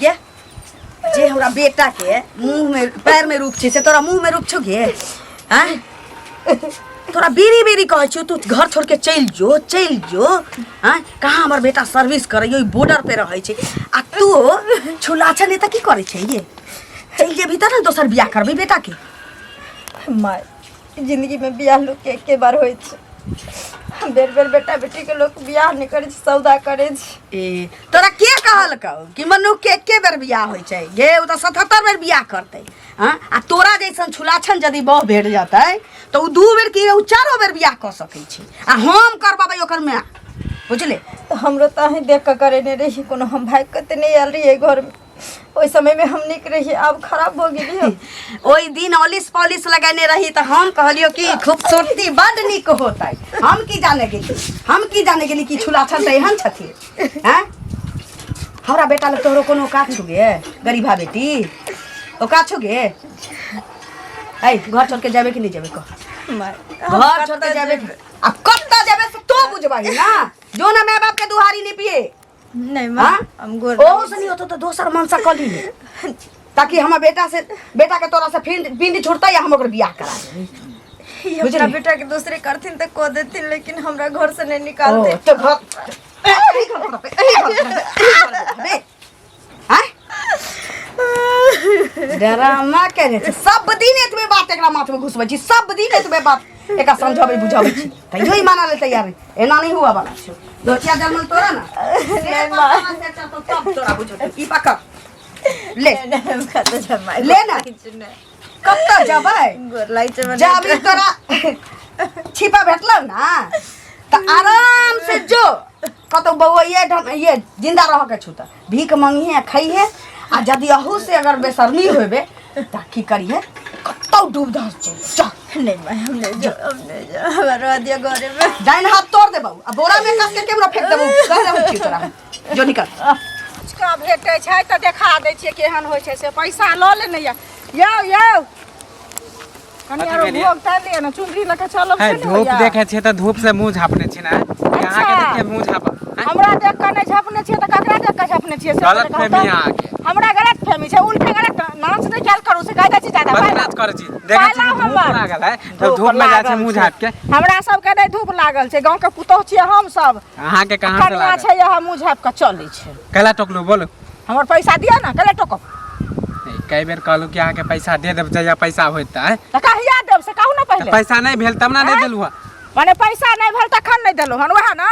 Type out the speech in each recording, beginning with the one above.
गे जे हमरा बेटा के मुंह में पैर में रूप छै से तोरा मुंह में रूप छौ गे आँय तोरा बेरी बेरी कहै छियौ तू घर छोड़ के चलि जो चलि जो आँय कहाँ हमर बेटा सर्विस करैयो ई बॉर्डर पे रहै छै आ तू छुला छलै तऽ की करै छै ये चलि जेबही तऽ ने दोसर बियाह करबै बेटा के माय जिंदगी में बियाह लोग के एके बार होइ छै बेर बेर बेटा बेटी के लोग बियाह नहि करै छै सौदा करै छै ए तोरा के कहलकौ कि मनुख के एके बेर बियाह होइ छै गे ओ तऽ 77 बेर बियाह करतै हँ आ तोरा जैसन छुलाछन यदि बह भेट जेतै तऽ ओ दू बेर की ओ चारो बेर बियाह कऽ सकै छै आ हम करबाबै ओकर माय बुझले तऽ हमरो तऽ अहीं देख कऽ करेने रही कोनो हम भागि कऽ तऽ नहि आयल रहियै घरमे ओहि समय में हम निक रही आब खराब भऽ गेली हम ओहि दिन ऑलिस पॉलिस लगेने रही तऽ हम कहलियो कि खूबसूरती बड नीक होतै हम की जाने गेली हम की जाने गेली कि छुलाछन तऽ एहन छथिन हैं हमरा बेटा लग तोहरो कोनो औकात छौ गे गरीबा बेटी औकात छौ गे ऐ घर छोड़ के जेबे कि नहीं जेबे कह माय, घर छोड़ के जेबे कि- आ कतऽ जेबे से तो बुझबही ना जो ना माय बाप के दुहारी नहीं पिए नहीं माँ हाँ? हम गोर ओहो से नहीं होतो तो दोसर मनसा कली ले ताकि हमर बेटा से बेटा के तोरा से फिर बिंद छुटता या हम ओकर बियाह करा देबै ई अपना बुझली? बेटा के दूसरे करथिन तऽ कऽ देथिन लेकिन हमरा घर से नहीं निकालते ओ, तो घर एही घर पर एही घर पर एही घर पर बे आय डरामा करे छै सब दिन एतबे बात एकरा माथ में घुसबै छी सब दिन एतबे बात एकरा समझाबै बुझाबै छी तैयो ई मानऽ ले तैयार नहि एना नहि हुआ वाला छै दोचिया जन्मल तोरा ना नहीं माँ। तब तोरा बुझतौ ई पकड़ ले नहीं, हम कतऽ जमाइ ले ना। कतऽ जेबै गोर लागै छै मने। जब ई तोरा छिपा भेटलौ ना तऽ आराम से जो कतौ बौआ ये ढंग ये जिंदा रह के छू तऽ भीख मंगिहे आ खइहे आ यदि अहू से अगर बेशर्मी होबे तऽ की करिहे कतौ डूब धस चल चल नहीं माँ हम नहीं जाओ हम नहीं जाओ हमरा रह दिया घरे में दाइन हाथ तोड़ देबौ आ बोरा में कस के केमरा फेंक देबौ कह रहल छियौ तोरा जो निकल का भेटै छै तऽ देखा दै छियै केहन होइ छै से पैसा लऽ लेने यऽ यौ यौ कनि कथी आरो भेल ये? भोग तानि लिअ ने चुनरी लऽ कऽ चलब है से ने धूप होइया देखे छियै तऽ धूप से मुंह झापने छी ने अहाँके देख के मुंह झाप हैं? हमरा देख कऽ नहि झपने छियै तऽ ककरा देख कऽ झपने छियै से गलत पहिले कहू फहमी तऽ। अहाँके हमरा गलत फहमी छै उल्टे गलत नाच नहि कयल करू से कहि दै छी जादा बड पाइ नाच करै छी देखै छी पाइ धूप हमर। लागल है तऽ धूप में जाइ छै मुंह झाप के हमरा सबके नहि धूप लागल छै गाँव के पुतोह छियै हम सब अहाँके कहाँ से कनिया लागल छै यहाँ मुँह झापि कऽ चलै छै कैला टोकलू बोलू हमर पैसा दिअ ने कैला टोकब नहीं, कई बेर कहलू कि अहाँके पैसा दे देब जहिया पैसा होइत तऽ तऽ कहिया देब से कहू ने तऽ पहिले पैसा नहि भेल तब ने नहि देलू हँ माने पैसा नहि भेल तखन नहि देलहुँ हन वएह ने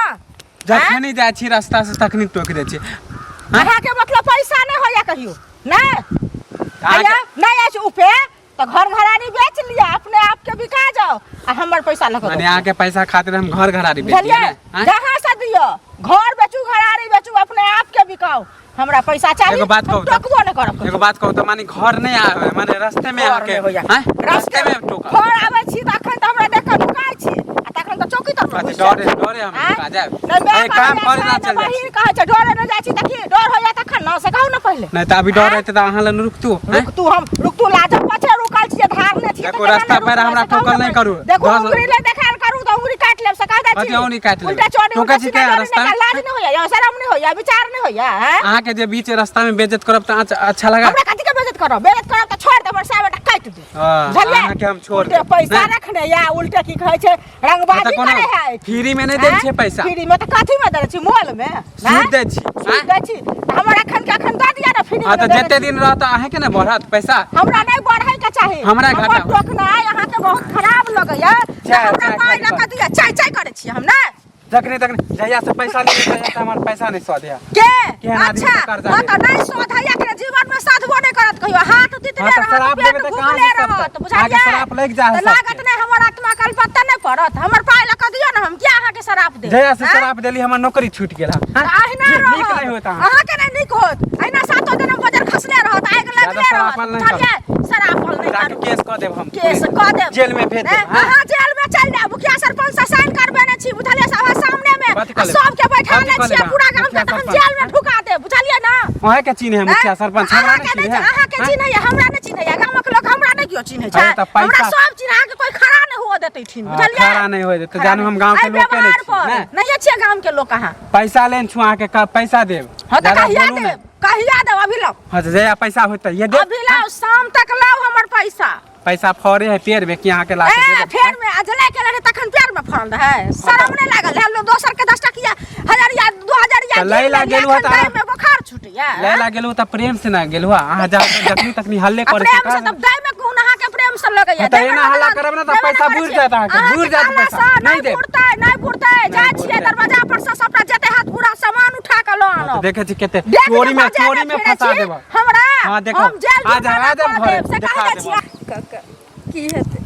जखन जाइ छी रास्ता से तखनी टोकि दै छी अहाँके मतलब पैसा नहि होइया कहियो नहि अहाँके आया नहि अछि उपे तऽ घर घरारी बेच लिअ अपने आप के बिका जाओ आ हमर पैसा लऽ कऽ माने अहाँके पैसा खातिर हम घर घरारी बेच बुझलियै दियै ने आँय? जहाँ से दिअ घर बेचू घरारी बेचू अपने आप के बिकाओ हमरा पैसा चाही एगो बात हम कहू तऽ- टोकबो नहि करब एगो बात कहू तऽ माने घर नहि आवे माने रास्ते में घर अहाँके नहि होइया। आँय? रास्ते में टोकब घर आबै छी तऽ अखन तऽ हमरा देख कऽ नुकाइ छी आ तखन तऽ चौकी तर कथी डरे डरे हम आँय? नुका जायब नहि माय अरे काम कहै करे ना छै, चल जाइ बहिन छी कहै छै डरे नहि जाइ छी तऽ की डर होइया तखन ने से कहू ने पहिले नहि तऽ अभी डर रहतै तऽ अहाँ लग रुकतू आँय? रुक तू हम रुक तू लाजक पछे रुकल छियै धारने छियै देखो, तऽ केना रास्ता नहि पर रुकबै हमरा से कहू ठोकल ने नहि करू। देखो दस- उंगरी ले देखायल करू तऽ उंगरी काटि लेब से कह दै छी कथी उंगरी काटि लेबै? उल्टा चोरी ठोकै उल्टा छी सीधा केना डोरी रास्ता? नहि लाज नहि होइया यौ शरम नहि होइया विचार नहि होइया हैं? अहाँके जे बीच रास्ता में बेइज्जत करब तऽ अच्छा लगा हमरा कथी के बेइज्जत करब बेइज्जत करब तऽ छोड़ देब सए बेटा काटि दे हाँ, बुझलियै अहाँके हम छोड़ उल्टे देब। पैसा नहि। रखने या उल्टे की कहै छै रंगबाजी तऽ कोनो करे है फ्री में नहि दै आँय? छियै पैसा। फ्री में तऽ कथी में दै छी मोल में सूद दै छी सूद आँय? दै छी तऽ हमर एखन के एखन दऽ दिअ ने फ्री हाँ में तऽ देने जते छी। दिन रहत अहाँके ने बढ़त पैसा हमरा नहि बढ़ै के चाही हमरा हमर घाटा होत। टोकनाइ अहाँके बहुत खराब लगैया तऽ चाय, हमरा चाय पाइ खाली लऽ कऽ कर। दिअ चाय चाय करै छियै हम ने जखने तखने जहिया से पैसा लेबै तहिया से हमर पैसा नहि सधैया के केहन आदमी अच्छा से कर्जा हाँ लेबै? तऽ नहि सधैया के जीवन में साधबो नहि करत कहियो हाथ तितले हाँ तऽ रहत श्राप पेट देबै तऽ कहाँ भुखले से रहत सधतै? बुझलियै अहाँके श्राप लागि जाइ है तऽ लागत सबके। नहि हमर आत्मा कलपत्ता नहि पड़त हमर पाइ लऽ कऽ दिअ ने हम किया अहाँके श्राप देब जहिया से आँय? श्राप देली हमर नौकरी छूटि गेल हँ तऽ अहिना नीक रहत नहि होत अहाँके अहाँके नहि नीक होत अहिना सातो दिन बजर खसले रहत आगि लगले जादा रहत श्रापल नहि बुझलियै श्रापल नहि जाके करू केस कऽ देब हम केस कऽ देब जेल में भेज देब नहि, हाँ? अहाँ जेल में चलि जायब मुखिया सरपंच से साइन करबेने छी बुझलियै सभा सामने में कथी आ कऽ लेब? सबके बैठा कथी ले कऽ छियै लेब पूरा गाम मुखिया के तहन सरपंच? जेल में ढुका देब बुझलियै ना अहाँके चिन्ह है मुखिया सरपंच हमरा अहाँके नहि नहि चिन्ह है अहाँके हाँ? चिन्हैया हमरा नहि चिन्हैया गामक लोक हमरा नहि केओ चिन्है छै अरे तऽ पैसा- हमरा सब चिन्ह अहाँके कोई खड़ा नहि हुअ देतै ठिन हाँ, बुझलियै खड़ा नहि हुअ देतै, खड़ा जानू हम गाँव के एहि लोके नहि व्यवहार छी, पर नहि? नहिये छियै गाम के लोक अहाँ पैसा लेन छु अहाँके पैसा देब हँ तऽ जादा कहिया बोलू नहि। देब कहिया देब? अभी लाओ। हाँ तऽ जहिया पैसा होतै ये देब। अभी लाओ, शाम तक लाओ हमर पैसा। पैसा फरे है पेड़ में कि अहाँके ला के ए दे देब? फेर में अजला के रहे तखन प्यार में फड़ल रहे, शरम नहीं लागल है लोग दोसर के 10 टकिया हजारिया 2000 तऽ लै ला गेलहुँ तऽ में बोखार छूटैया। लै ला गेलहुँ तऽ प्रेम से ना गेलहुँ, अहाँ जा जखनी तखनी हल्ले आ करै प्रेम से छी। तब दै में कोन अहाँ के प्रेम से लगैया? हाँ, तऽ दै में एना हल्ला लगल- करब ने तऽ देबे पैसा करै बुड़ि छियै। जायत अहाँके, अहाँके बुड़ि जायत कहला पैसा। सँ नहि नहि देब। बुड़तै, नहि बुड़तै। जाइ छियै बुड़तै। दरवाजा पर से सबटा जते हाथ पूरा सामान उठा के लऽ हाँ, तऽ आनब। देखै छी कते देख चोरी में जे बजे चोरी में फिरै फंसा छी, देब। हमरा। हाँ, देखो। हम जेल आ जा, जुर्माना आ जा कऽ घरे, देब, से देखा कहि दै देब। छियै। काका, की हेतै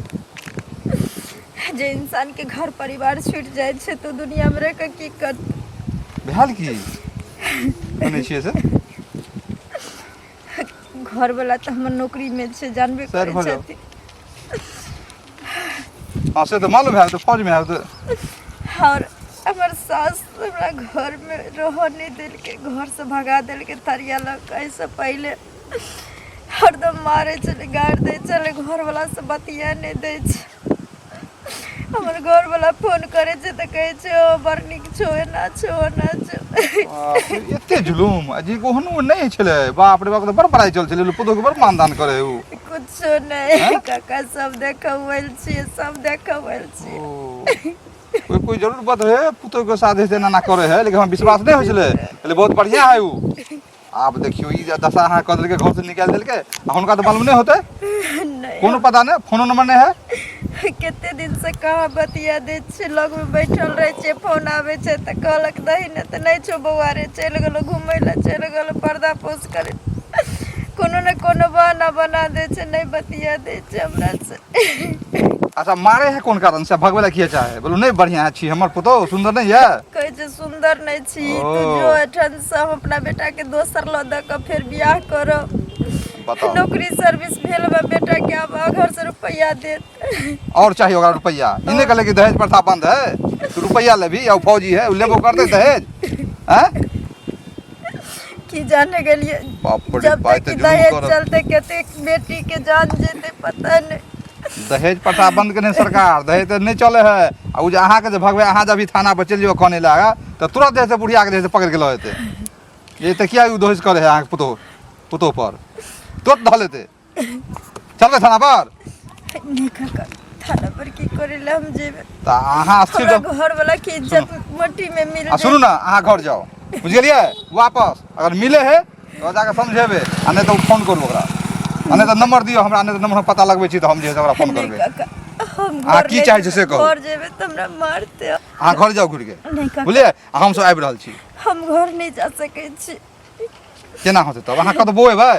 जे इंसान के घर परिवार छूटि जाइ छै तऽ दुनिया मे रहि कऽ की करतै? भेल की सुनै छियै से? घरवला तऽ हमर नौकरी मे छै, जानबे सर करै भऽ जाउ। छथिन। हँ, से तऽ मालूम है, तऽ फौजमे है तऽ। और हमर सास हमरा घरमे रहऽ नहि देलकै, घरसँ भगा देलकै थरिया लऽ कऽ। एहिसँ पहिले हरदम मारै छलै, गारि दै छलै, घरवलासँ बतिया नहि दै छै। हमर घरवला फोन करै छै तऽ कहै छै, ओ बड़ नीक छौ, एना छौ, ओना छौ। बाप रे, एते जुलूम आ जे ओहनो नहि छलै। बाप रे बाप, तऽ बड़ पढ़ाइ चल छलै, पुतोहके बड़ मानदान करे उ। कुछो नहि। हैं? काका, सब देखबै छियै, सब देखबै छियै। ओ, कोई कोई जरूर बात है, पुतोहके साथ हेतै एना एना करे है, लेकिन हमरा विश्वास नहि होइ छलै। कहलियै बहुत बढ़िआँ है उ। आब देखियौ ई जे दशा अहाँ कऽ देलकै, घरसँ निकालि देलकै, आ हुनका तऽ मालूम नहि होतै? नहि। कोनो पता नहि, फोनो नंबर नहि है? कते दिनसँ कहाँ बतिया दै छै, लगमे बैठल रहै छै। फोन आबै छै तऽ कहलक दही ने, तऽ नहि छौ बौआ रे, चलि गेलौ घुमै लए, चलि गेलौ पर्दा पोस करे। कोनो ने कोनो बहाना बना दै छै, नहि बतिया दै छै हमरासँ। अच्छा, मारे है कोन कारण से? भगवे ला किया चाहे? बोलू नहि बढ़िया छी हमर पुतोह, सुंदर नहीं है? कहै छै सुन्दर नहि छी तू, ओ। जो एठनसँ, हम अपना बेटाके दोसर लऽ दऽ कऽ फेर बियाह करब। बताउ। नौकरी सर्विस भेल बा बेटाके, आब घर से रुपैआ देत। और चाहिए ओकरा रुपैआ? ई नहीं कहले कि दहेज प्रथा बंद है, तू रुपैआ लेबी? या उ फौजी है, उ लेबो करते दहेज हैं? की जाने गेलियै। बाप रे जब बाप, तक तऽ कि जुलुम दहेज करत। चलते कतेक बेटी के जान जेतै पता नहि। दहेज प्रथा बंद केने सरकार, दहेज तऽ नहि चले है। आ उ जे अहाँके जे भगवे, अहाँ जब थाना पर चलि जेबै कने लए तऽ तुरंत जे है से बुढ़िया के जे है से पकड़ के लऽ जेतै। ये तऽ किया उ दहेज करे है अहाँके पुतोह? पुतोह पर तुरंत धऽ लेतै। चलबै थाना पर? नहि काका, थाना पर की करे लए हम जेबै? तऽ अहाँ स्थिर हमरा रहू। घर वाला के इज्जत मट्टी में मिल। आ सुनू ने, अहाँ घर जाउ, बुझि गेलियै? वापस अगर मिले है तऽ जाकऽ समझेबै, आ नहि तऽ ओ फोन करू ओकरा, आ नहि तऽ नंबर दियौ हमरा, नहि तऽ नंबर हम पता लगबै छी तऽ हम जे है से ओकरा फोन नहि करबै। काका, हम अहाँ घर की नहि चाहै छी से कहू। घर जेबै तऽ हमरा मारते। अहाँ घर जाउ घुरि के। नहि काका। बुझलियै? आ हमसब आबि रहल छी। हम घर नहि जा सकै छी। केना होतै तब? अहाँ कतऽ बौएबै?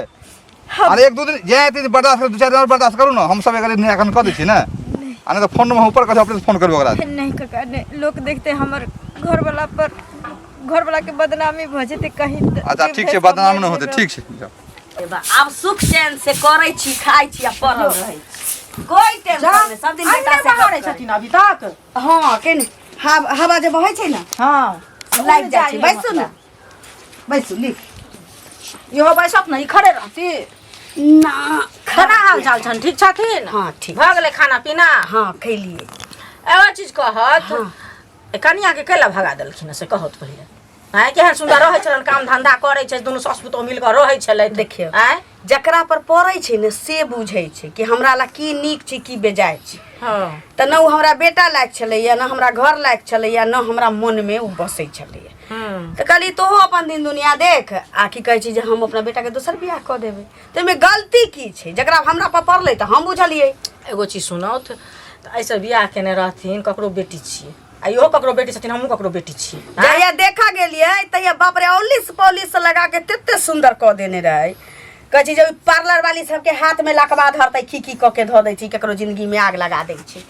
अरे एक दू दिन जे हेतै बर्दाश्त करू, दू चारि दिन आओर बर्दाश्त करू ने। हमसब एकर निराकरण कऽ दै छी ने, आ नहि तऽ फोन नंबर हम ऊपर कऽ अपने फोन करबै ओकरा। नहि काका, नहि। लोक देखते हमर घरवला पर, घरवला के बदनामी भऽ जेतै कहीं तऽ। अच्छा ठीक छै, बदनाम नहि होतै, ठीक छै, जाउ। आब सुख चैन से करै छी, खाइ छी आ पड़ल रहै छी, कोई टेंशन नहि। सब दिन बेटा से बहारै छथिन अभी तक? हँ, केने हवा जे बहै छै ने, लागि जाइ छै। बैसू ने, बैसू, लिख। इहो बैसत ने, ई खड़े रहती ना। खाना हाल चाल छनि? ठीक छथिन? हँ, ठीक। भऽ गेलै खाना पीना? हँ, खैलियै। एगो चीज कहत, कनियाके कैला भगा देलखिन से कहत पहिले। आँय, केहन सुन्दर रहै छलनि, काम धंधा करै छै, दुनू सास पुतोह मिल कऽ रहै छलै। देखियौ। आँय। जकरा पर पड़ै छै ने से बुझै छै कि हमरा ला की नीक छै, की बेजाय छै। तऽ ने ओ हमरा बेटा लायक छलैया, ने हमरा घर लायक छलैया, ने हमरा मनमे ओ बसै छलैया। तऽ कहली तोहो अपन दिन दुनिया देख, आ की कहै छै जे हम अपना बेटाके दोसर बियाह कऽ देबै, तऽ एहिमे गलती की छै? जकरा हमरा पर पड़लै तऽ हम बुझलियै। एगो चीज सुनौथ तऽ, एहिसँ बियाह केने रहथिन, ककरो बेटी छियै, आ इहो ककरो बेटी छथिन, हमहूँ ककरो बेटी छी। जहिया देखा गेलियै तहिया बाप रे, औलिस पॉलिस लगा के तते सुंदर कऽ देने रहै। कहै छै जे ओहि पार्लर वाली सबके हाथ में लकवा धरतै, की की कऽ के धऽ दै छै, ककरो जिंदगी में आग लगा दै छै।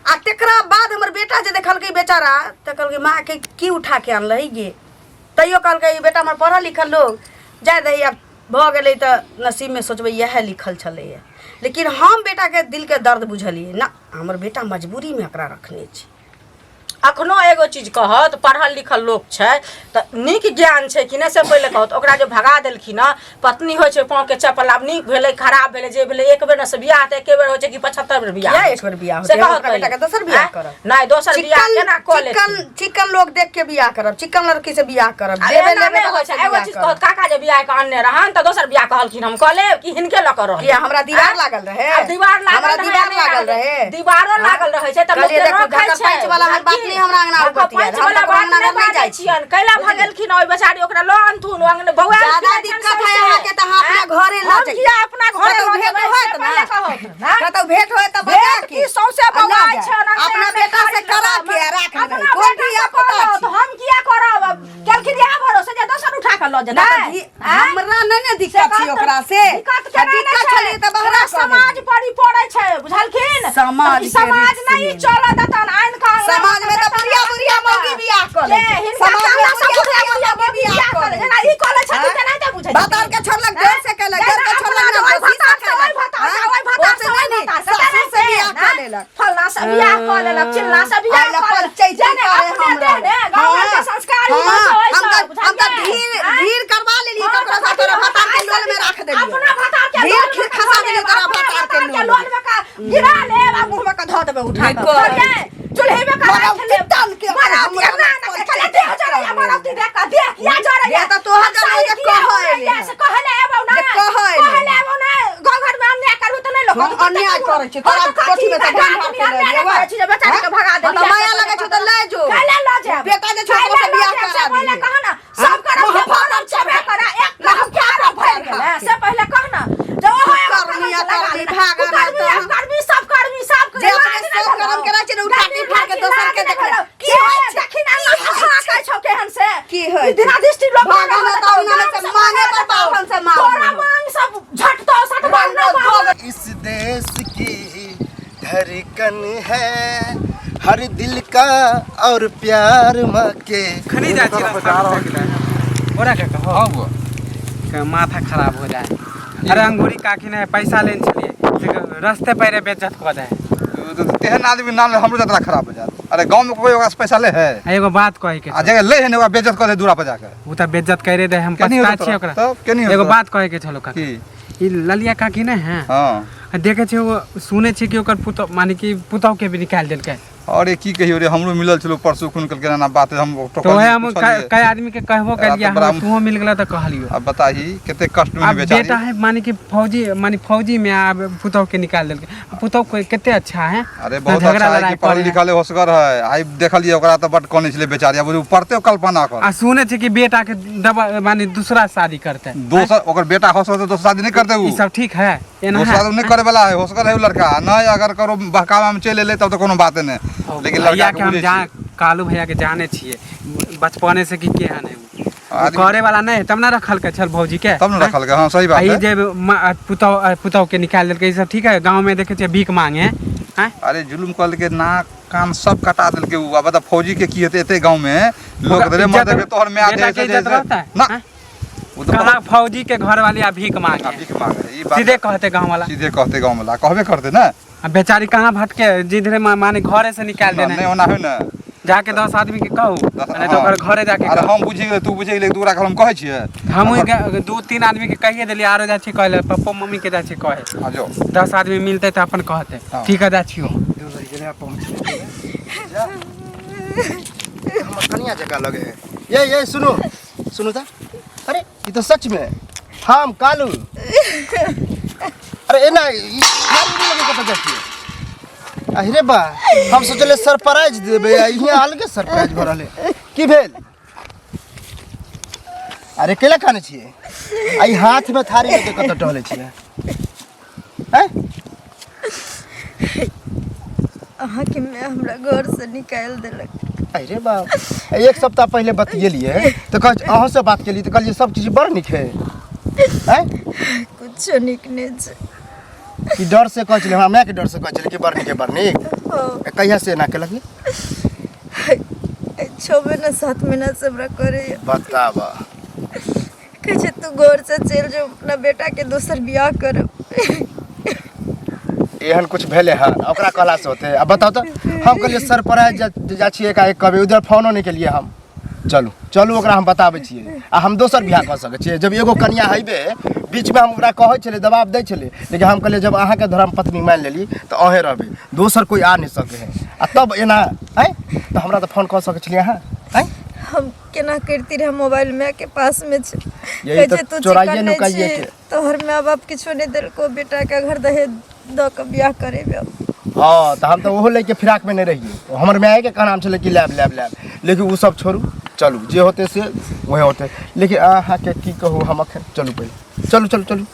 आ तकरा बाद हमर बेटा जे देखलकै बेचारा तऽ कहलकै, माँ के की उठा के अनलही गे? तैयो कहलकै ई बेटा हमर पढ़ल लिखल लोग, जाय दही, आब भऽ गेलै तऽ नसीबमे सोचबै इएह लिखल छलैए। लेकिन हम बेटाके दिलके दर्द बुझलियै ना, हमर बेटा मजबूरीमे एकरा रखने छै। अखनो एगो चीज कहत, पढ़ल लिखल लोक छै तऽ नीक ज्ञान छै कि नहि से पहिले कहत। ओकरा जे भगा देलखिन हँ, पत्नी होइ छै पाँवके चप्पल। आब नीक भेलै, खराब भेलै, जे भेलै, एक बेर ने से बियाह तऽ एके बेर होइ छै कि 75 बेर बियाह किया होइ एक बेर बियाह छै? से होतै? हम कहत अपना बेटाके पहिले। दोसर बियाह आँय? करब। नहि, दोसर बियाह चिकन केना कऽ चिकन लेथिन? चिकन लोग देख के बियाह करब, चिकन लड़की से बियाह करब, आ देबे एना लेबे नहि वाला होइ छै। से एगो बियाह चीज करब। कहत काका। जे बियाह के अनने रहन तऽ दोसर बियाह कहलखिन हम कऽ लेब कि हिनके लऽ कऽ रहब किया हमरा दीवार लागल रहे आब दीवार लागल हमरा रहै, दीवार नहि लागल रहे दीवारो लागल रहै छै तऽ लोक कहलियै के देखो रखै ढकर छै पैंच वाला हम बात नहि हमरा अंगना ढकर बतिया पैंच वाला हम बात अंगना नहि नहि बाजै जाइ छी छियनि कैला भगेलखिन ओहि बेचारी ओकरा लऽ अनथुन ओ अंगने बौआ ज्यादा दिक्कत है अहाँके तऽ अहाँ अपना घरे लऽ हम जाइए किया अपना घरे कतौ लऽ भेंट जेबै से होयत पहिले ना कहत ना कतौ भेंट होयत तऽ बजा भेंट के की सौंसे आ लऽ बौआइ जाए। छै ओना अपना अंगने बेटा से खाली करा लऽ के आ राख अपना लेबै कोन बेटा धिया से पुता करत, छी हम किया करब अब केलखिन इएह भरोसे जे दोसर उठा कऽ लऽ जेतै ना तऽ आँय? हमरा नहि ने दिक्कत से छै ओकरा से दिक्कत आ केना नहि दिक्कत छै? छलै तऽ बहरा तोरा समाज पर ई पड़ै छै बुझलखिन समाज ई के समाज रिक्स नहि मे। चलऽ देतन आनि कऽ अंगना समाज में तऽ देतन, बुढ़िया बुढ़िया मौगी बियाह कऽ लै के छै। हिनका समाज में कहला सब बुढ़िया बुढ़िया बुढ़िया बुढ़िया मौगी मौगी बियाह बियाह कऽ कऽ लै लै जेना ई कऽ लै छथिन आँय? तेनाहिते बुझै भतार के छोड़लक देर से केलक देर के छोड़लक ना ओहि दोषी भतार से से ओहि केलक भतार से आँय? ओहि भतार ओसे से ओहि नहि भतार से ससुर से बियाह कऽ लेलक फलना से बियाह कऽ लेलक चिल्ला से बियाह आइ कऽ लेलक पंचैती जेने करे अपने हमरा। देह ने गाँव घर के हाँ, संस्कार ही हाँ, बस ओहि हम सब तऽ हम तऽ बुझलियै? ढीर आँय? ढीर करवा लेली हाँ, ककरो तऽ से तोरा भतार के आइ लोल में राख देलियै अपना भतार के ढीर लोल में खीर धऽ खसा लेब, देलियै तोरा अपना भतार के भतार के लोल लोल में का गिरा लेब आ मुंह में का धऽ देबै उठा नहि कऽ कर। बुझलियै? चूल्हे में का मरौ राखि लेब तन के मरौ हमरा के ना ना पंचैती खाली देह जरैया मरौ ती देख कऽ देह किया जरैया देह तऽ तोहर जरैया जे किया कहै होइया एले। से कहले एबौ ना जे कहै एले। कहले एबौ ना गाँव घर में अन्याय करबू तऽ नहि लोक हम अन्याय करै छी, तोरा कोठी में तऽ धान भात के लऽ लियौ, करै छी जे बेचारी के भगा हाँ? देलियै तऽ माया लगै छौ तऽ लए जो। कैले लऽ जायब बेटा जे छौ कैले ओकरा लऽ बियाह जायब, करा से पहिले दिहे। कह ना सब करम के महाभारत भरम छेबे करा एक करम के आरो भरि गेलै से पहिले कह ना जे ओहो एगो कुकर्मी कलंक लगा अकर्मी लेने। भागा ना कुकर्मी तऽ। अकर्मी सब कर्मी सब जे अपने सब कर्म के रहै छै ने, ओ टाटी फाड़ के दोसर के देखले। की होइ छै देखी ना अहाँ कहै छौ केहन से की होइ छै? दिना दृष्टि लोक भागा ना तऽ अंगना में से मांगे पर बाभन से मार तोरा देबौ। मांग सब झटतो सट मांगना बाभन इस देश की धड़कन है हर दिल का और प्यार माँ के खनी जाइ छी रास्ता में से ओरा के कहो हाँ बुआ के माथा खराब हो जाए अरे अंगूरी काकी ने पैसा लेने छलिए से रस्ते पैरे बेइज्जत कऽ दे तेहन आदमी नाम ले हमरो जतरा खराब हो जात अरे गाँव में कोई ओकरा से पैसा ले है आ एगो बात कहे के आ छौ। जगह ले है ने ओकरा बेइज्जत कर दे दूरा पर जाके उ तऽ बेइज्जत करे दे हम केनी होतौ पछता छियै तोरा? ओकरा तब केनी होतौ एगो तोरा? बात कहे के छलो काकी की ई ललिया काकी ने है हाँ आ देखे छियै ओ सुनै छियै कि ओकर पुतोह माने कि पुतोह के भी निकालि देलकै अरे की कहियो रे हमरो मिलल छलो परसू खून कल ना बात हम तो वह हम पुछलियै। कई आदमी के कहबो एकरा कलिए तऽ बड़ा हम तुहो मिल गेला तऽ कहलियो अब बताही कते कष्ट में अब बेचारी बेटा है माने कि फौजी माने फौजी में आब पुतोह के निकाल देलकै पुतोह के कते अच्छा है अरे ना बहुत झगड़ा अच्छा है लड़ाई कि पढ़ल करे है। लिखल है होशगर है आई देखलिए ओकरा तऽ बड कनै छलै बेचारी अब बुझू पढ़ते कल्पना कर आ सुने छै कि बेटा के दबा माने दूसरा शादी करते दोसर ओकर बेटा होशगर तऽ दोसर शादी नहि करते उ ई सब ठीक है एना दोसर है शादी नहि करे वाला है होशगर है उ लड़का नहीं अगर करो बहकावा में चलि एलै तब तऽ कोनो बात नहि लेकिन भैया लड़का के के हम बुझै जान छियै। कालू भैया के जाने छियै बचपने से कि केहन है उ। उ आदमी- करे वाला नहीं है तब ना रखल के छल भौजी के तब ने रखल के हाँ सही आ बात ई है जे पुतौह पुतौह के निकाल देलकै ई सब ठीक है गांव में देखे छियै भीख मांगे हैं अरे जुलुम कऽ देलकै नाक कान सब कटा देलकै उ आ बता फौजी के की हेतै एते गाँव में लोक ओकरा रे इज्जत- मर्द के तोहर माय बेटा दे के इज्जत रहता है ना हैं? उ तऽ कहाँ फौजी के घर वाली आ भीख मांगे आ भीख मांगे ई बात सीधे कहते गांव वाला सीधे कहते गाँव वाला कहबे करते ना आ बेचारी कहाँ भटके जिधरे माने घरे से निकाल देने नहीं ओना है ना जाके 10 आदमी के कहू नहीं तो हाँ। ओकर घरे जाके अरे कहू। हम बुझि गेलै तू बुझि गेलै दूरा हम कहै छियै हम 2-3 आदमी के कहिए देलियै आरो जाइ छी कहले पप्पो मम्मी के जाइ छी कहे आ जो 10 आदमी मिलते तऽ अपन कहते हाँ। ठीक है जाइ छियो दूर रहि गेलै पहुँच हमर कनिया जकाँ लगे है ये ये सुनू सुनू तऽ अरे ई तऽ सच में हम कालू अरे एना ई थारी नहि लगे कतऽ जाइ छियै अरे बा हम सोचले सरप्राइज देबै आ इहाँ अलगे सरप्राइज भऽ रहलै की भेल अरे केला खाने छियै आ ई हाथमे थारी लऽ के कतऽ टहलै छियै आँय अहाँके माय हमरा घरसँ निकालि देलक अरे बाप एक सप्ताह पहिले बतियेलियै तऽ कह अहाँसँ बात केलियै तऽ कहलियै सब चीज बड़ नीक है आँय कुछो नीक नहि छै कि डर से कहै छलै हमरा मायके डर से कहै छलै कि बड़ नीक है बड़ नीक हँ कहिया से एना केलक 6 महीना 7 महीना से हमरा करैए बताबऽ कहै छै तू घरसँ चलि जो अपना बेटाके दोसर बियाह करब एहन कुछ भेलै हन ओकरा कहला से होतै आ बताउ तऽ हम कहलियै सरप्राइज जा जा छियै एकाएक कहबै उधर फोनो नहि केलियै हम चलू चलू ओकरा हम बताबै छियै आ हम दोसर बियाह कऽ सकै छियै जब एगो कनिया हेबै बीचमे हम ओकरा कहै छलियै दबाब दै छलियै लेकिन हम कहलियै जब अहाँके धर्म पत्नी मानि लेली तऽ अहेँ रहबै दोसर कोइ आ नहि सकै है आ तब एना आँय तऽ हमरा तऽ फोन कऽ सकै छलियै अहाँ आँय हम केना करती रहे मोबाइल माय के पास में छै। यही कहै तऽ छै तू चोराइए चिकन नहि नुकाइए छी के। तोहर माय बाप किछो नहि देलको बेटा के घर दहेज दऽ कऽ बियाह करेबै। हँ तऽ हम तऽ ओहो लैके फिराकमे नहि रहियै, हमर मायके कहनाम छलै कि लायब लायब लायब, लेकिन ओ सब छोड़ू, चलू जे होतै से वएह होतै। लेकिन अहाँके की कहू हम अखन, चलू पहिले, चलू चलू चलू।